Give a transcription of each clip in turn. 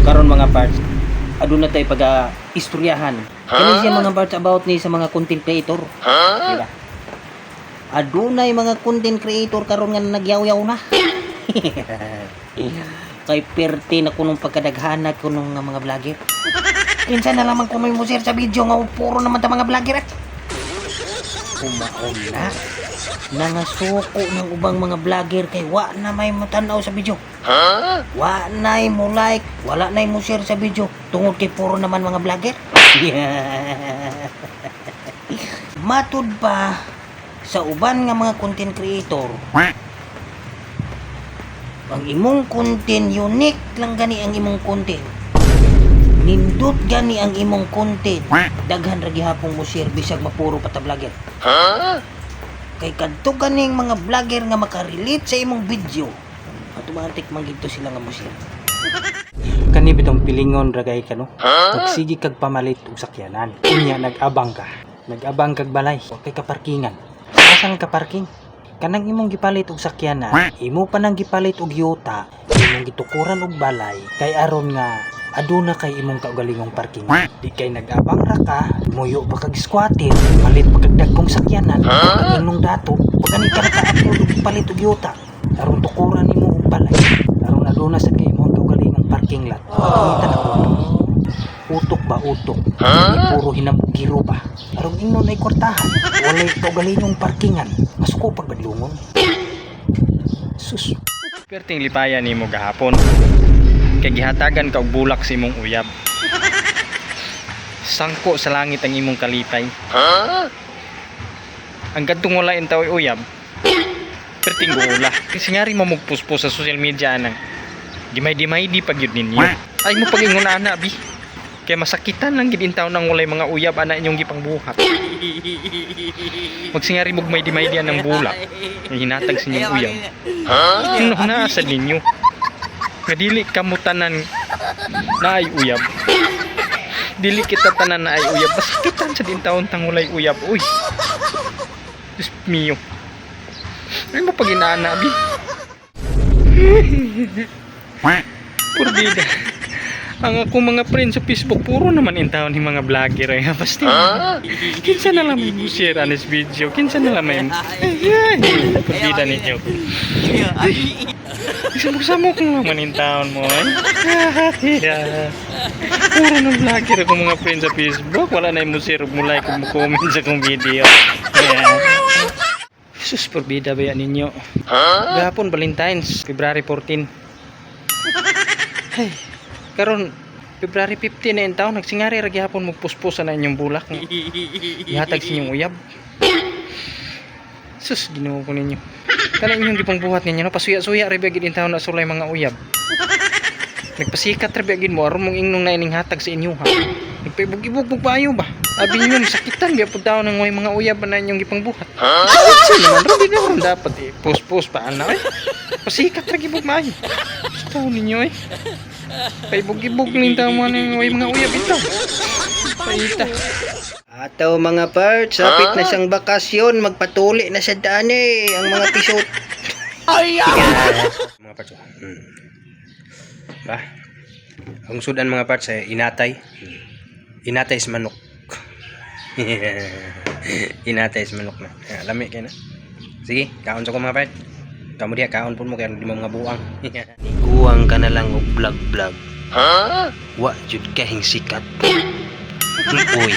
Karon, mga parts, aduna tay pag istoryahan. Kani siya, mga parts, about ni sa mga content creator. Diba? Adunay mga content creator karon nga nagyaw-yaw na. Kay perte na kunong pagkadaghana kunong nga mga vlogger. Kinsa na lamang kunoy mo share sa video nga puro naman ta mga vlogger eh. Kumaon na. Nangasuko ng ubang mga vlogger kay wa na may mutanaw sa video. Wa na mo like, wala na mo share sa video tungod kay puro naman mga vlogger. Matud pa sa uban nga mga content creator, ang imong content unique lang gani ang imong content. Nindot gani ang imong content. Daghan ra gihapon mo share bisag mapuro pa ta vlogger. Kay kadto ganing mga vlogger nga makarelate sa imong video, automatic man gid to sila nga mo share. Kani bitong pilingon ra gay kano. Pagsige kag pamalit og sakyanan. Unya nag-abang ka. Nag-abang kag balay, wa kay kaparkingan. Asa ka parking? Kanang imong gipalit og sakyanan, imo pa nang gipalit og yuta, imong gitukuran og balay kay aron nga aduna kay imong kaugalingong parking. Di kay nag-abang ra ka, muyo pa kag squatter, palit pa kag dagkong sakyanan, kag imong dato, pag ani ka naka-upload og palit og yuta, aron tukuran nimo og balay, aron aduna sad kay imong kaugalingong parking lot. Pangita na utok. Utok ba utok? Di puro hinamugiro ba? Aron ingnon ay kwartahan. Walay kaugalingong parkingan. Masuko pagbadlungon. Sus. Perting lipaya nimo gahapon. Kay gihatagan ka og bulak sa imong uyab. Sangko sa langit ang imong kalipay. Ang kadtong wala intaw uyab. Perting guula. Kasi nga rin mo magpuspos sa social media anang. Dimay-dimay di pag yun ninyo. Ay mo pag-ingon ana bi. Kay masakitan lang gid intaw nang walay mga uyab ana inyong gipangbuhat. Magsingari mo may dimay di ang bulak. Ang hinatag sa inyong uyab. Ano na sa ninyo? Nga dili kamo tanan na ay uyab. Dili kita tanan na ay uyab. Masakitan sa din taon tang walay uyab. Uy. Diyos mio. Ay mo pag inaana, bi. Purbida. Ang akong mga friends sa Facebook, puro naman in taon ni mga vlogger ay. Basta, kinsa na lang may mo share anis video, kinsa na lang may. Ay, purbida ninyo. Isang mo kung naman in taon mo ay. Yeah. Puro ng vlogger akong mga friends sa Facebook. Wala na mo share mo like mo comment sa akong video. Yeah. Sus, purbida ba yan ninyo? Gahapon, Valentine's, February 14. Ay, karon February 15 na taon, nagsingari ra gihapon magpuspusa na inyong bulak. Ihatag sa inyong uyab. Sus, Ginoo ko ninyo. Kana inyong gipangbuhat ninyo no, pasuya-suya ra ba gid taon na sulay mga uyab. Nagpasikat ra ba gid mo aron mong ingnong na ining hatag sa inyo ha. Nagpaibog-ibog mo payo ba? Abi ninyo sakitan gyud pud taon ng way mga uyab na inyong gipangbuhat. Sa naman ra di na dapat eh pus-pus pa ana eh. Pasikat ra gibog maayo. Gusto ninyo eh. Paibog-ibog ning tao ng way mga uyab ito. Paita. Ataw mga parts, sapit na siyang bakasyon, magpatuli na sa daan eh, ang mga pisot. Mga parts. Oh. Ba? Ang sudan, mga parts, ay inatay. Inatay sa manok. Inatay sa manok na. Ah, lami kay na. Sige, kaon sa ko, mga parts. Kamo diha kaon pud mo kay di mo mga buang. Iguang ka na lang og vlog vlog. Wa jud ka hing sikat. Uy.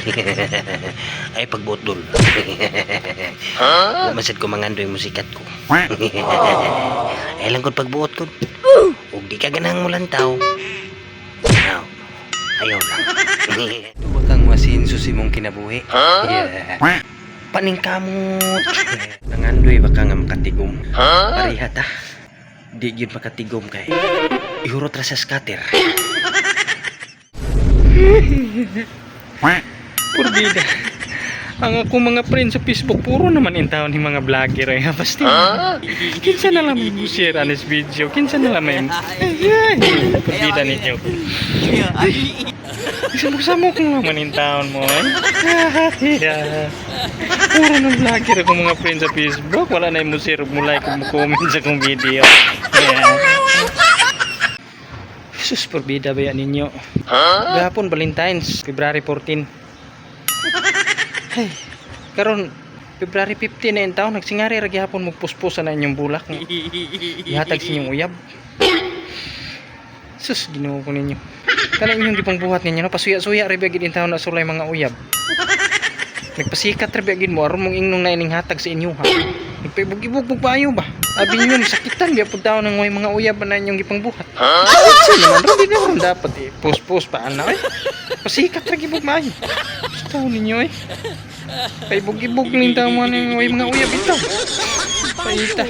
Ay pagbuot dol. Wa man sad ko mangandoy mo sikat ko. Ay lang kod pagbuot ko. Ug di ka ganahang mulantaw. Now, ayaw lang. Wa kang masinso sa imong kinabuhi. Yeah. Paningkamot. Nangandoy baka nga makatigom. Pareha ta. Di gyud makatigom kay ihurot ra sa scatter. Purbida. Ang akong mga friends sa Facebook, puro naman in taon ni mga vlogger ay. Basta, kinsa na lang may mo share anis video, kinsa na lang may. Ay, purbida ninyo. Isang mo kung naman in taon mo ay. Yeah. Puro ng vlogger akong mga friends sa Facebook. Wala na mo share mo like mo comment sa akong video. Yeah. Sus, porbida ba yan ninyo? Gahapon, Valentine's, February 14. Ay, karon February 15 na in taon, nagsingari ra gihapon mo puspusa na inyong bulak. Ihatag sa inyong uyab. Sus, Ginoo ko ninyo. Kana inyong gipangbuhat ninyo no, pasuya-suya ra ba gid in taon na sulay mga uyab. Nagpasikat ra ba gid mo aron mong ingnong na ining hatag sa inyo ha. Nagpaibog-ibog mo paayo ba? Abi ninyo sakitan biya pud taon ng way mga uyab na inyong gipangbuhat. Sa naman ra di na ron dapat eh. Pus-pus pa ana eh. Pasikat ra gibog maayo. Gusto ninyo eh. Paibog-ibog ning taon mo ng way mga uyab ito. Paita.